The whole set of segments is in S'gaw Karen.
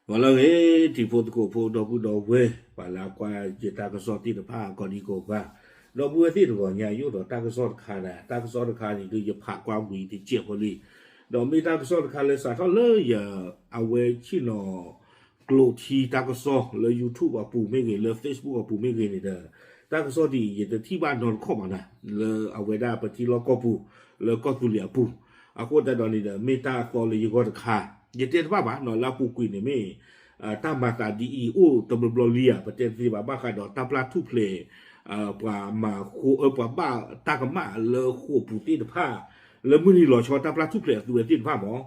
ဂီၤလၢအဂ့ၤ တံၤဖိသကိးဖိ ဒီပုၢ်ဒီဝဲၢ် ပှၤလၢအကွၢ်ယတၢ်ကစီၣ်သ့ၣ်တဖၣ် ကိးဒံကိးဂၤ, ဒီပုၢ်ဝဲၢ်သ့ၣ်တဂီၤညါ ယအိၣ်ဒီးတၢ်ကစီၣ်တခါဒီး တၢ်ကစီၣ်တခါန့ၣ် ဒုးယဖးကွၢ်ဝံၤတစဲးဖိလံ, ဒီးမ့ၢ်တၢ်ကစီၣ်တခါလၢစးထီၣ်လၢယ အဝဲဆ့ၣ်နီၤ ကျိးထံတၢ်ကစီၣ်လၢ YouTube အပူၤမ့ၢ်ဂ့ၤ လၢ Facebook အပူၤမ့ၢ်ဂ့ၤန့ၣ်ဒီး တၢ်ကစီၣ်ဒ်အံၤ ယတထံၣ်ဘၣ်နီတခီၣ်ဘၣ်နၤ လၢအဝဲဒၣ်ပထံလီၢ်ကီၢ်ပူၤ လၢကီၢ်သူလ့ၤအပူၤ, အဃိသတးဒီးန့ၣ်ဒီး မ့ၢ်တၢ်အသီလၢယဂီၢ်တခါ, ယတဲတဘၣ်ဘၣ်နီၤ လၢအပူၤကွံာ်န့ၣ်မ့ၢ် တၢ်မၤသးဒ်အံၤ အိၣ်တဘျီဘျီလံဧါ ပတဲတသ့ဘၣ် ဘၣ်ဃးဒီးတၢ်ပျၢ်ထူၣ်ဖျဲး ပှၤမၤဃိ ပှၤဘၣ်တၢ်ကမၣ်လၢဃိာ်ပူၤသ့ၣ်တဖၣ် လၢမုၢ်နံၤလီၤဆီတၢ်ပျၢ်ထူၣ်ဖျဲးအသုဝဲသ့ၣ်တဖၣ်မး,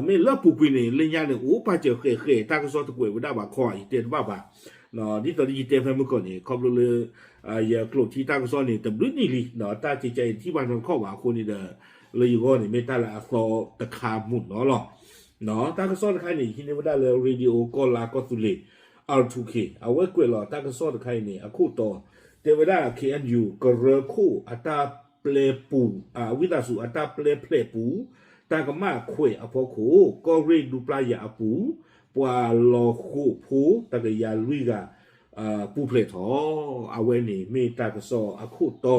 မ့ၢ်လၢအပူၤကွံာ်န့ၣ် လၢညါန့ၣ် အိၣ်ပာ်စၢၤဃဲးဃဲး တၢ်ကစီၣ်တကွဲးဝဲဒၣ်ဘၣ်ခီ ယတဲတဘၣ်ဘၣ်, ဒ်သိးလၢယတဲဖဲမုၢ်ကီၢ်န့ၣ် ခီဖျိလၢ ယကျိးထံတၢ်ကစီၣ်န့ၣ် တဘျုးနံၣ်လံ, တၢ်ကဲကဲအံၤတထံၣ်ဘၣ်နီတခီၣ်ဘၣ်အဃိန့ၣ်ဒီး လၢယဂီၢ်န့ၣ် မ့ၢ်တၢ်လၢအသီတခါမုၢ်နီၤလီၤ. တၢ်ကစီၣ်တခါန့ၣ် ဟံးန့ၢ်ဝဲဒၣ်လၢ Radio ကီၢ်လါကီၢ်သူလ့ၤ R two K အဝဲကွဲးလီၤတၢ်ကစီၣ်တခါအံၤန့ၣ် အခိၣ်တီ တဲဝဲဒၣ် K N U ကရၢခိၣ်အတၢ်ပျဲပူၤ ဝံသးစူၤအတၢ်ပျဲဖျဲးပူၤ တၢ်ကမၣ်ခွဲးအဖီခိၣ် ကီၢ်ရ့ၣ်ဒူပျၢ်ယၤအပူၤ ပှၤလီၤဃိာ်ဖိတကယၤလွံၢ်ဂၤ ပူၤဖျဲးထီၣ်, အဝဲန့ၣ်မ့ၢ်တၢ်ကစီၣ်အခိၣ်တီ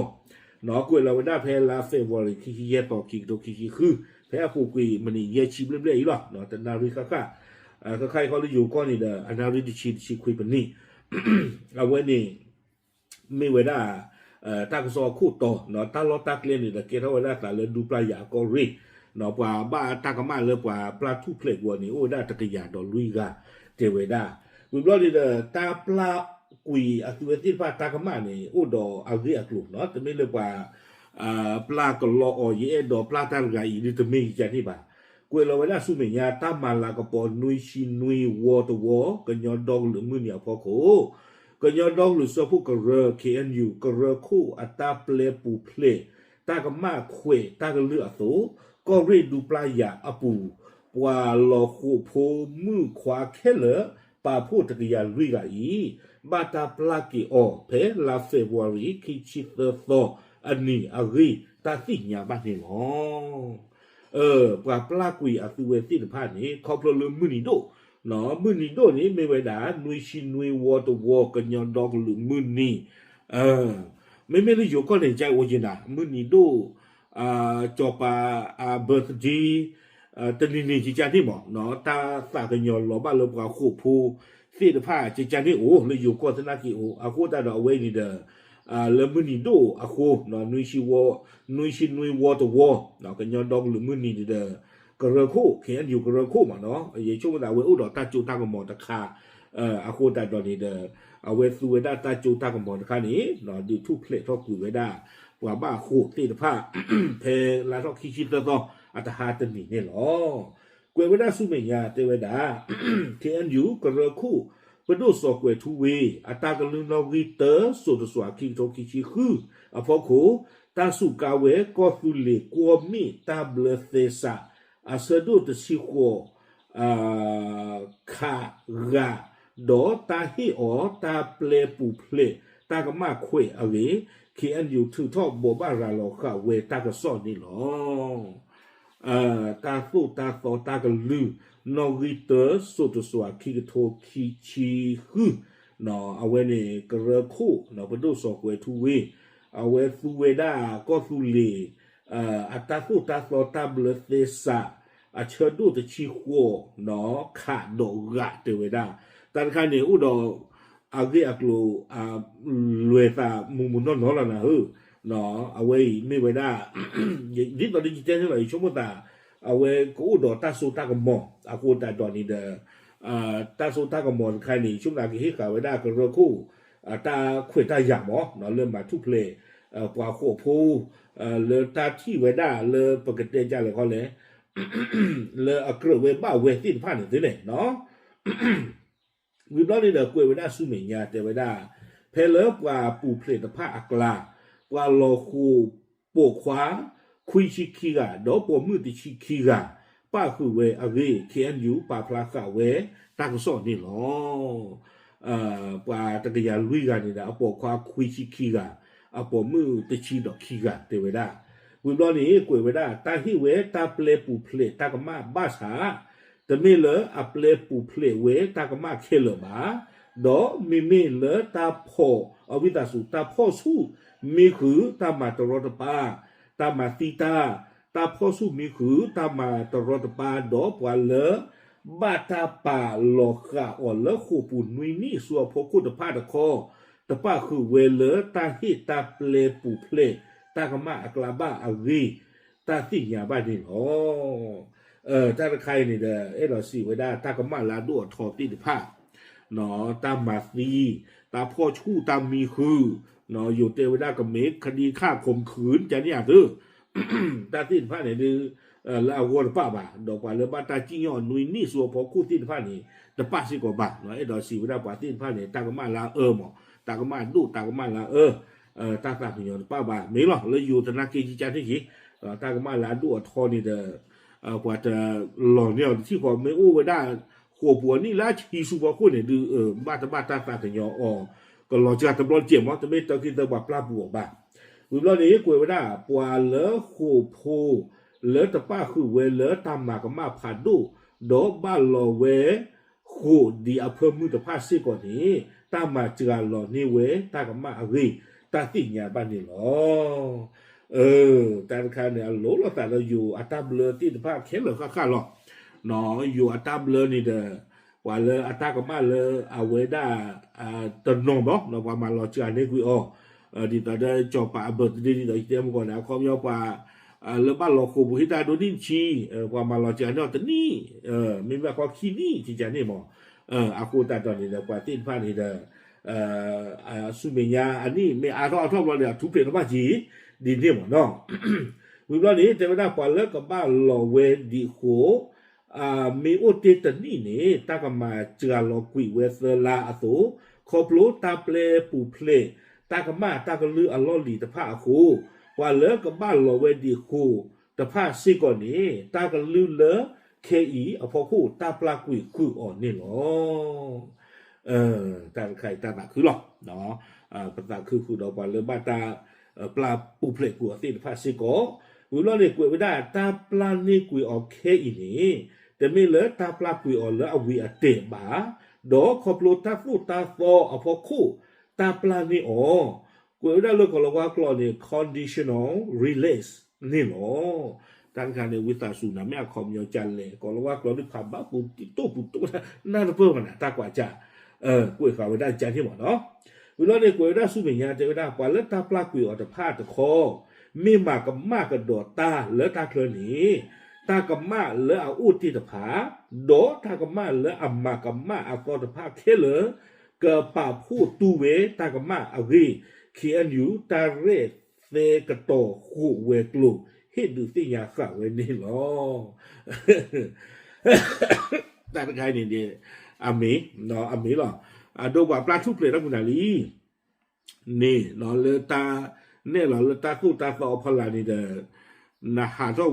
ကွဲးလီၤဝဲဒၣ်ဖဲလါ February ခံဆံယဲၢ်သီ ခံကထိခံဆံဃု ဖဲအပူၤကွံာ်မံးနံးယဲၢ်ဆံဘျဲၣ်ဘျဲၣ်အံၤလီၤ. တနၣ်ရံၣ်ဃၣ်ဃၣ် ဃၣ်ဃၣ်အံၤခီလၢယိၤကီၢ်န့ၣ်ဒီး အနၣ်ရံၣ်တဆံ တဆံခွံပနံၣ် အဝဲန့ၣ် မ့ၢ်ဝဲဒၣ် တၢ်ကစီၣ်အခိၣ်တီ တၢ်လီၢ်တၢ်ကျဲန့ၣ်ဒီး ကဲထီၣ်ဝဲဒၣ်သးလၢဒူပျၢ်ယၤအကီၢ်ရ့ၣ် ပှၤဘၣ်တၢ်ကမၣ်လၢပှၤပျၢ်ထူၣ်ဖျဲးကွံာ်အီၤန့ၣ် အိၣ်ဝဲဒၣ်တကယၤဒီးလွံၢ်ဂၤ တဲဝဲဒၣ်, ဝံၤဘျီန့ၣ်ဒီး တၢ်ပျၢ်ကွံာ်အသုဝဲသ့ၣ်တဖၣ်တၢ်ကမၣ်န့ၣ် အိၣ်ဒီးအဂ့ၢ်အကျိၤနီၤ တမ့ၢ်လၢပှၤ ပျၢ်ကလီအီၤ ယအဲၣ်ဒိးပျၢ်တၢ်တဂၤအံၤ ဒ်တမ့ၢ်ယကန့ၣ်ဘၣ်. ကွဲးလီၤဝဲဒၣ်ဆူမဲာ်ညါ တၢ်မၤလၤကပီၤနွံဆံနွံဝီတဝီ ကညီဒီကလုာ်မုၢ်နံၤအဖီခိၣ် ကညီဒီကလုာ်စၢဖှိၣ်ကရၢ K N U ကရၢခိၣ်အတၢ်ပျဲပူၤဖျဲး တၢ်ကမၣ်ခွဲးတၢ်ကလုၢ်အသိး ကီၢ်ရ့ၣ်ဒူပျၢ်ယၤအပူၤ ပှၤလီၤဃိာ်ဖိမုၣ်ခွါခဲလၢာ် ပာ်ဖှိၣ်တကယၤလွံၢ်ဂၤအံၤ ဘၣ်တၢ်ပျၢ်က့ၤအီၤဖဲလါ February ခံဆံသၢသီအနံၤအဂ့ၢ် တၢ်သ့ၣ်ညါဘၣ်န့ၣ်လီၤ. ပှၤပျၢ်ကွံာ်အသုဝဲသ့ၣ်တဖၣ်န့ၣ် ခီဖျိလၢမုၢ်နံၤဒိၣ်, မုၢ်နံၤဒိၣ်န့ၣ် မ့ၢ်ဝဲဒၣ် နွံဆံနွံဝီတဝီ ကညီဒီကလုာ်မုၢ်နံၤ, မ့မ့ၢ်လၢယိၤကီၢ်န့ၣ် ကအိၣ်က့ၤနၤ မုၢ်နံၤဒိၣ် စီၤပၤ birthday တနံၤန့ၣ် ကကန့ၣ်မး တၢ်သးကညီၤလီၤဘၣ်လၢပှၤဃိာ်ဖိသ့ၣ်တဖၣ် ကကန့ၣ်အိၣ် လၢယိၤကီၢ်သနာ်က့အိၣ် အဃိသတးဒီးအဝဲအံၤန့ၣ်ဒီး လၢမုၢ်နံၤဒိၣ်အဃိ နွံဆံနွံဝီတဝီ ကညီဒီကလုာ်မုၢ်နံၤန့ၣ်ဒီး ကရၢခိၣ် K N U ကရၢခိၣ်မးနီၤ ယဆိကမိၣ်သးအဝဲအိၣ်ဒီးတၢ်စိတၢ်ကမီၤတခါ အဃိသတးဒီးန့ၣ်ဒီး အဝဲသူဝဲဒၣ်တၢ်စိတၢ်ကမီၤတခါန့ၣ် ဒုးထူၣ်ဖျဲးထီၣ်ကွံာ်ဝဲဒၣ် ပှၤဘၣ်ဃိာ်သ့ၣ်တဖၣ် ဖဲလါထီၣ်ခံဆံသၢသီ အတဟါတနံၤန့ၣ်လီၤ. ကွဲးဝဲဒၣ်ဆူမဲာ်ညါတဲဝဲဒၣ် K N U ကရၢခိၣ် ပဒိၣ်စီၤကွဲၤထူဝ့ အတၢ်ကလုၢ်နီၣ်ဂံၢ်တၢ စိၤတစွၤ ခံကထိခံဆံဃု အဖီခိၣ် တၢ်စူးကါဝဲကီၢ်သူလ့ၤကွီၢ်မ့ၣ်တၢ်ဘျၢသဲစး အဆၢဒိၣ်တဆံဃိး ခးဂာ် ဒီးတၢ်ဟ့ၣ်အီၤတၢ်ပျဲပူၤဖျဲး တၢ်ကမၣ်ခွဲးအဂ့ၢ် K N U ထုးထီၣ်ဘိးဘၣ်ရၤလီၤဃာ်ဝဲတၢ်ကစီၣ်န့ၣ်လီၤ. တၢ်သိၣ်တၢ်သီတၢ်ကလုၢ် နီၣ်ဂံၢ်တၢ စိၤတစွၤ ခံကထိခံဆံဃု အဝဲန့ၣ် ကရၢခိၣ် ပဒိၣ်စီၤကွဲၤထူဝ့ အဝဲသူဝဲဒၣ်ကီၢ်သူလ့ၤ အတၢ်သိၣ်တၢ်သီတၢ်ဘျၢသဲစး အဆၢဒိၣ်တဆံဃိး ခးဒီးဂာ်တဲဝဲဒၣ် တၢ်တခါန့ၣ်အိၣ်ဒီး အဂ့ၢ်အကျိၤ လွဲၤသးမုာ်မုာ်နီၢ်နီၢ်လီၤနၤဧၢ, အဝဲအံၤမ့ၢ်ဝဲဒၣ် ဒ်သိးလၢယတဲန့ၣ်လီၤ ယဆိကမိၣ်သး အဝဲကအိၣ်ဒီးတၢ်စိတၢ်ကမီၤ အဃိသတးဒီးန့ၣ်ဒီး တၢ်စိတၢ်ကမီၤတခါန့ၣ် ယဆိကမိၣ်သးကဟ့ၣ်ဃာ်ဝဲဒၣ်ကရၢခိၣ် တၢ်ခွဲးတၢ်ယာ်မး လၢမၤထူၣ်ဖျဲး ပှၤဃိာ်ဖိ လၢတၢ်ထံၣ်ဝဲဒၣ်လၢပကတဲဒ်လဲၣ်ခီလဲၣ် လၢအကြၢးဝဲဘၣ်ဝဲသ့ၣ်တဖၣ်န့ၣ်သ့န့ၣ် ဝံၤဘျီန့ၣ်ဒီးကွဲးဝဲဒၣ်ဆူမဲာ်ညါတဲဝဲဒၣ် ဖဲလၢပှၤပူၤဖျဲးတဖၣ်အကျါ ပှၤလီၤဃိာ်ပိာ်ခွါ ခွံဆံခံဂၤ ဒီးပိာ်မုၣ်တဆံခံဂၤ ပၣ်ဃုာ်ဝဲအဂ့ၢ် K N U ပာ်ဖျါဃာ်ဝဲတၢ်ကစီၣ်န့ၣ်လီၤ. ပှၤတကယၤလွံၢ်ဂၤန့ၣ်ဒီး အပိာ်ခွါခွံဆံခံဂၤ အပိာ်မုၣ်တဆံဒီးခံဂၤတဲဝဲဒၣ် ဝံၤဘျီန့ၣ် ကွဲးဝဲဒၣ် တၢ်ဟ့ၣ်ဝဲတၢ်ပျဲပူၤဖျဲးတၢ်ကမၣ်ဘၣ်ဆၣ် တမ့ၢ်လၢအပျဲပူၤဖျဲးဝဲတၢ်ကမၣ်ခဲလၢာ်ဘၣ်, ဒီးမ့မ့ၢ်လၢတၢ်ဖီၣ်, အဝံသးစူၤ, တၢ်ဖီၣ်ဆူၣ်မံဃုာ်တၢ်မၤတရီတပါ, တၢ်မၤသံတၢ်, တၢ်ဖီၣ်ဆူၣ်မံဃုာ်တၢ်မၤတရီတပါ, ဒီးပှၤလၢ ဘၣ်တၢ်ပာ်လီၤဃာ်အီၤလၢဃိာ်ပူၤနွံနံၣ်ဆူအဖီခိၣ်တဖၣ်တခီ, တပာ်ဃုာ်ဝဲလၢတၢ်ဟ့ၣ်တၢ်ပျဲပူၤဖျဲး တၢ်ကမၣ်အကျါဘၣ်အဂ့ၢ် တၢ်သ့ၣ်ညါဘၣ်န့ၣ်လီၤ. တၢ်တခါအံၤန့ၣ်ဒီး အဲၣ်ဒိးစံးဝဲဒၣ် တၢ်ကမၣ်လၢအဒိၣ်အထီသ့ၣ်တဖၣ် တၢ်မၤသံ, တၢ်ဖီၣ်ဆူၣ်, တၢ်မံဃုာ်, ယိၤတဲဝဲဒၣ်ကမ့ၢ် ခဒံခးခိၣ်မုၢ်ခုၣ်န့ၣ် ကန့ၣ်ဧါသု, တၢ်သ့ၣ်တဖၣ်န့ၣ်ဒုး လၢအဂီၢ်တပာ်ဘၣ်, ဒီးပှၤလၢဘၣ်တၢ်စံၣ်ညီၣ်နွံနံၣ်ဆူအဖီခိၣ်သ့ၣ်တဖၣ်န့ၣ် တပာ်စ့ၢ်ကီးဘၣ်. အဲၣ်ဒိးစံးဝဲဒၣ်ပှၤသ့ၣ်တဖၣ်န့ၣ် တၢ်ကမၣ်လၢအအၢမး, တၢ်ကမၣ်အဒိၣ် တၢ်ကမၣ်လၢအအၢ, တၢ်သးကညီၤတပာ်ဘၣ်, မ့ၢ်လီၤ လၢယိၤသနာ်က့ကကန့ၣ်က့ၤ, တၢ်ကမၣ်လၢအဒိၣ်အထီန့ၣ်ဒီး ပှၤတလီၤန့ၢ်အီၤတထံၣ်ဃီ, မ့ၢ်အိၣ်ဝဲဒၣ် ဃိာ်ပူၤအနံၣ်လၢဆံဆူဖီခိၣ်န့ၣ်ဒုး ဘၣ်တဘၣ်တၢ်သးကညီၤအီၤ ကလီၤစှၤတဘျီတစဲးမး, တမ့ၢ်တၢ်ခံသၢပှၤပျၢ်ပူၤအီၤဘၣ်. ဝံၤဘျီန့ၣ် ကွဲးဝဲဒၣ် ပှၤလၢဃိာ်ဖိ လၢတပာ်ဃုာ်ဝဲလၢတၢ်မၤကမၣ်ဖးဒိၣ်, ဒီးဘၣ်လီၤဝဲ ဃိာ်ဒံးအဖၢမုၢ်တဖၣ်စ့ၢ်ကီးန့ၣ် တၢ်မၤစှၤလီၤန့ၢ်ဝဲတၢ်ကမၣ်အဂ့ၢ် တၢ်သ့ၣ်ညါဘၣ်န့ၣ်လီၤ. တၢ်တခါန့ၣ် အလိၤလိာ်သးဒီးယိၤအတၢ်ဘျၢသ့ၣ်တဖၣ်ခဲလၢာ်ဃၣ်ဃၣ်လီၤ. ယိၤအတၢ်ဘျၢန့ၣ်ဒီး ပှၤလၢအတၢ်ကမၣ်လၢအဝဲဒၣ် တနီၤဘၣ် ပှၤမၤလီၤစှၤန့ၢ်ကွံာ်အီၤ, ဒ်သိးဒီးစီၤပၤအ birthday ဒ်သိးယတဲမုၢ်ကီၢ်န့ၣ် အခီပညီပှၤ လၢဘၣ်လီၤဃိာ်ပူၤဟ့ၣ်တၢ်ဒိနံၣ်တဆံ, ပှၤမၤလီၤစှၤန့ၢ်အီၤတနံၣ်, မ့မ့ၢ်အခီခံနံၣ် ကကန့ၣ်မး, အဃိသတးဒီးန့ၣ်ဒီး ပှၤသ့ၣ်တဖၣ်န့ၣ်ဒီး ဆူမဲာ်ညါအနံၣ်မ့ၢ်အါထီၣ်အါထီၣ်ဘျီဒီး အထူးဖျဲးထီၣ်ဘၣ်က့ၤ ဒ်န့ၣ်မးနီၤ. ဝံၤဘျီန့ၣ် တဲဝဲဒၣ်ပှၤလၢကဘၣ်လီၤဝဲဒံးဃိာ် မ့ၢ်အိၣ်တ့ၢ်တနံၣ်န့ၣ် တၢ်ကမၤစှၤလီၤကွံာ်ဝဲသၢလါအသိး, ခီဖျိတၢ်ပျဲပူၤဖျဲး တၢ်ကမၣ်တၢ်ကလုၢ်အလီၢ်လံၤတဖၣ်အဃိ, ပှၤလၢကဘၣ်လီၤဝဲဒံးဃိာ်တဖၣ်စ့ၢ်ကီးန့ၣ် တၢ်ကလုၢ်လၢခဲအံၤအဖီခိၣ် တၢ်ပျၢ်ကွံာ်ဃုာ်အီၤန့ၣ်လီၤ. တၢ်တခါအံၤတၢ်သးခုလီၤ. ပသးခုဃုာ်ဒီးပှၤလၢဘၣ်တၢ် ပျၢ်ပူၤဖျဲးကွံာ်အီၤသ့ၣ်တဖၣ်စ့ၢ်ကီး, ဝံၤဘျီန့ၣ် ကွဲးဝဲဒၣ်တၢ်ပျၢ်န့ၢ်ကွံာ်အီၤခဲအံၤန့ၣ် တမ့ၢ်လၢတၢ်ပျၢ်ကွံာ်အီၤလၢအဝံၤအတဲာ်ဘၣ်, ဒီးခီဖျိတၢ်သိၣ်တၢ်သီအဖီခိၣ် တၢ်ပျၢ်န့ၢ်အီၤ, ကွဲးဝဲဒၣ်လၢကီၢ်လီၤဝါကျိာ်န့ၣ် conditional release န့ၣ်လီၤ. တၢ်တခါန့ၣ် ဝံသးစူၤနၤ မ့ၢ်အခီပညီကလဲၣ် ကီၢ်လီၤဝါကျိာ်ဒုးဖးဘၣ်ပူၤတံတိၢ်ပူၤတိၢ် နၢ်တပၢၢ်ဘၣ်နၤ တၢ်ကွၢ်ကၢ် ကွဲးဃာ်ဝဲဒၣ်ကန့ၣ်မးနီၤ. ဝံၤလီၤန့ၣ် ကွဲးဝဲဒၣ်ဆူမဲာ်ညါ တဲဝဲဒၣ် ပှၤလၢတၢ်ပျၢ်ကွံာ်အီၤတဖၣ်တခီ မ့ၢ်မၤကမၣ်ကဒီးတၢ်လၢတၢ်ချၢန့ၣ် တၢ်ကမၣ်လၢအအိၣ်တ့ၢ်တဖၣ် ဒီးတၢ်ကမၣ်လၢအမၤကမၣ်အသီတဖၣ်ခဲလၢာ် ကပာ်ဖှိၣ်တူၢ်ဝဲတၢ်ကမၣ်အဂ့ၢ် ခ့ၣ်အဲၣ်ယူၣ် တၢ်ရဲၣ်သဲကတီၤဃိာ်ဝဲၤကျိၤ ဟ့ၣ်ဒုးသ့ၣ်ညါဃာ်ဝဲန့ၣ်လီၤ. တၢ်တခါအံၤန့ၣ် အမ့ၢ် အမ့ၢ်လီၤ. အဒိပှၤပျၢ်ထူၣ်ဖျဲးတၢ်ကွံာ်နၤလံ န့ၣ်လီၤ လၢတၢ်နဲၣ်လီၤလၢတၢ်သိၣ်တၢ်သီအဖီလာ်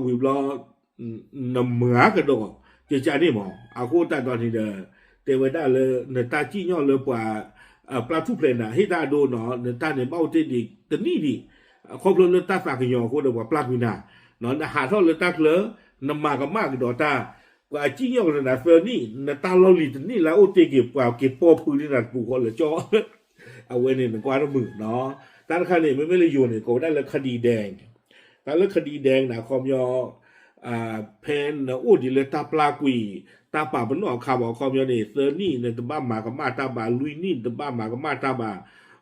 န့ၣ်ဒီး နဟးထီၣ်ဝံၤဘျီ နမၤကဒီး ကကန့ၣ်မး အဃိသတးဒီးန့ၣ်ဒီး တဲဝဲဒၣ်လၢ နတၢ်စံၣ်ညီၣ်လၢပှၤ ပျၢ်ထူၣ်ဖျဲးနၤ ဟ့ၣ်တၢ်အဒိနီၤ နတၢ်န့ၣ်ဘၣ်အိၣ်တ့ၢ်ဒံးတနံၣ်ဒံး ခီဖျိလၢတၢ်သးကညီၤအဃိဒီးပှၤပျၢ်ကွံာ်နၤ နဟးထီၣ်လၢတၢ်ချၢ နမၤကမၣ်ကဒီးတၢ် ပှၤစံၣ်ညီၣ်ကဒီးနၤသၢနံၣ် နတၢ်လီၢ်လံၤတနံၣ်လၢအအိၣ်တ့ၢ်က့ၤ ပှၤက့ၤပိာ်ဖုးန့ၢ်နၤတပူၤဃီလၢကၠီ အဝဲန့ၣ်နကွၢ်တမုာ်နီၤ. တၢ်တခါန့ၣ် မ့မ့ၢ်လၢယိၤန့ၣ် ကိးဝဲဒၣ်လၢ ခဒံဒဲး တၢ်လၢ ခဒံဒဲး န့ၣ် အခီပညီ ဖဲနအိၣ်ဒံးလၢတၢ်ပျၢ်ကွံာ် တၢ်ပာ်ပနီၣ်အခါဘၣ် အခီပညီန့ၣ် သၢနံၣ် နတဘၣ်မၤကမၣ်တၢ်ဘၣ် လွံၢ်နံၣ် နတဘၣ်မၤကမၣ်တၢ်ဘၣ်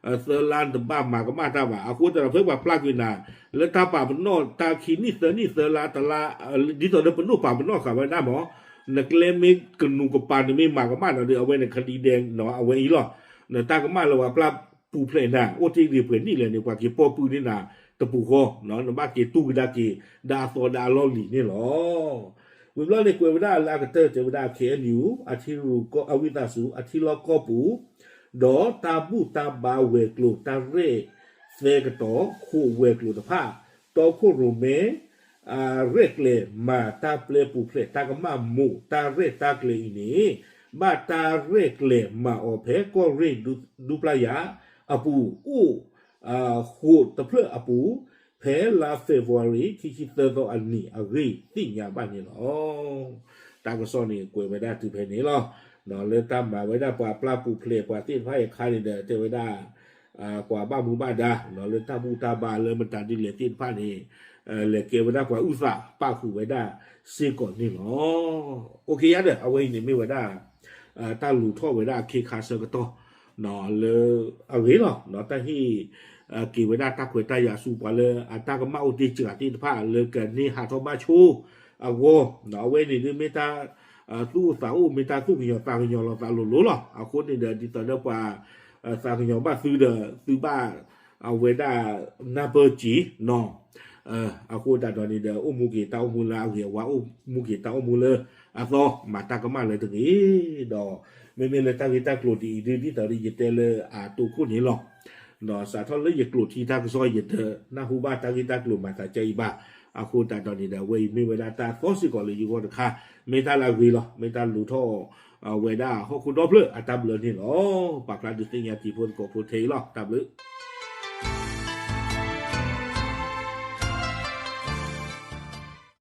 သၢလါ နတဘၣ်မၤကမၣ်တၢ်ဘၣ် အဃိသတးဒီး ဖဲပှၤပျၢ်ကွံာ်နၤ လၢတၢ်ပာ်ပနီၣ် တၢ်ခံနံၣ် သၢနံၣ် သၢလါ တလါ ဒ်သိးဒီးပနီၣ်ပာ်ပနီၣ်ဃာ်ဝဲဒၣ်မး နကျဲမ့ၢ်ကနူးကပၤ နမ့ၢ်မၤကမၣ်ဒီး အဝဲန့ၣ် ခဒံဒဲး အဝဲအံၤလီၤ. နတၢ်ကမၣ်လၢပှၤပျၢ်ပူၤဖျဲးနၤ အိၣ်တ့ၢ်ဒံးပှဲၤနံၣ်လဲၣ်န့ၣ် ပှၤက့ၤပိာ်ဖုးန့ၢ်နၤတပူၤဃီ နဘၣ်က့ၤတူၢ်ကဒါက့ၤ ဒၣ်အသီဒၣ်အလီၢ်လံၤန့ၣ်လီၤ. ဝံၤဘျီန့ၣ် ကွဲးဝဲဒၣ်လၢအကတၢၢ် တဲဝဲဒၣ် ခ့ၣ်အဲၣ်ယူၣ် အထံရူၢ်ကီၢ် အဝံသးစူၤ အထံလီၢ်ကီၢ်ပူၤ ဒီးတၢ်ဘူၣ်တၢ်ဘါဝဲၤကျိၤ တၢ်ရဲၣ်သဲကတီၤဃိာ်ဝဲၤကျိၤတဖၣ် တီခိၣ်ရိၣ်မဲ ရဲၣ်ကျဲၤမၤတၢ်ပျဲပူၤဖျဲးတၢ်ကမၣ်မိၢ်တၢ်ရဲၣ်တၢ်ကျဲၤအံၤန့ၣ် ဘၣ်တၢ်ရဲၣ်ကျဲၤမၤအီၤဖဲကီၢ်ရ့ၣ်ဒူပျၢ်ယၤအပူၤ အိၣ်ဃိးတဖျၢၣ်အပူၤ ဖဲလါ February ခံဆံသၢသီအနံၤအဂ့ၢ်သ့ၣ်ညါဘၣ်န့ၣ်လီၤ. တၢ်ကစီၣ်န့ၣ်ကွဲးဝဲဒၣ်တုၤဖဲန့ၣ်လီၤ. လၢတၢ်မၤဝဲဒၣ်ပှၤပျၢ်ပူၤဖျဲးပှၤသ့ၣ်တဖၣ်အခါန့ၣ်ဒီး တဲဝဲဒၣ် ပှၤဘၣ်မူဘၣ်ဒါလၢတၢ်ဘူၣ်တၢ်ဘါလၢမတၤဒ်လဲၣ်သ့ၣ်တဖၣ်န့ၣ် လဲၤကဲဝဲဒၣ်ပှၤအုၣ်သးပာ်ဃုာ်ဝဲဒၣ်စ့ၢ်ကီးန့ၣ်လီၤ. အိၣ်ခ့ယါဒီး အဝဲအံၤန့ၣ်မ့ၢ်ဝဲဒၣ် တၢ်လူၤထီၣ်ဝဲဒၣ်အခ့ခါဆၢကတီၢ် လၢအဂ့ၤလီၤ တၢ်ဟ့ၣ်က့ၤဝဲဒၣ်တၢ်ခွဲးတၢ်ယာ်ဆူပှၤလၢအတၢ်ကမၣ်အိၣ်တ့ၢ်စှၤသ့ၣ်တဖၣ်လၢကန့ၢ်ဟးထီၣ်ဘၣ်ဆိအဂီၢ်, အဝဲန့ၣ်ဒ်မ့ၢ်တၢ် သူၣ်အိၣ်သးအိၣ် မ့ၢ်တၢ်သူၣ်ကညီၤသးကညီၤလီၤသးလိၤလိၤလီၤ. အဃိန့ၣ်ဒီး ဒ်သိးဒီးပှၤ သးကညီၤဘၣ်သုဒီး သုဘၣ်အဝဲဒၣ် နၢ်ပၢၢ်စံး နီၤ အဃိသတးဒီးန့ၣ်ဒီး အိၣ်မူက့ၤတၢ်အိၣ်မူလၢအဂ့ၤအဝါ အိၣ်မူက့ၤတၢ်အိၣ်မူလၢအသီ မၤတၢ်ကမၣ်လၢတဂ့ၤဒီး မ့မ့ၢ်လၢတၢ်ဂ့ၢ်တၢ်ကျိၤဒ်အံၤဒ် ဒ်သိးဒီးယတဲလၢအတိခိၣ်န့ၣ်လီၤ. စးထီၣ်လၢယကျိာ်ထံတၢ်ကစီၣ် ယတနၢ်ဟူဘၣ်တၢ်ဂ့ၢ်တၢ်ကျိၤမၤသးဒ်အံၤဘၣ်. အဃိသတးဒီးန့ၣ်ဒီး အဝဲအံၤမ့ၢ်ဝဲဒၣ်တၢ်သီစ့ၢ်ကီးလၢယဂီၢ်တခါ, မ့ၢ်တၢ်လၢအဂ့ၤလီၤ. မ့ၢ်တၢ်လူၤထီၣ် ဝဲဒၣ်ဟီၣ်ခိၣ်ဒီဖျၢၣ်အတၢ်ဘျၢန့ၣ်လီၤ. ပာ်ဖျါဒုးသ့ၣ်ညါတံၤဖိသကိးဖိထဲအံၤလီၤ. တၢ်ဘျုး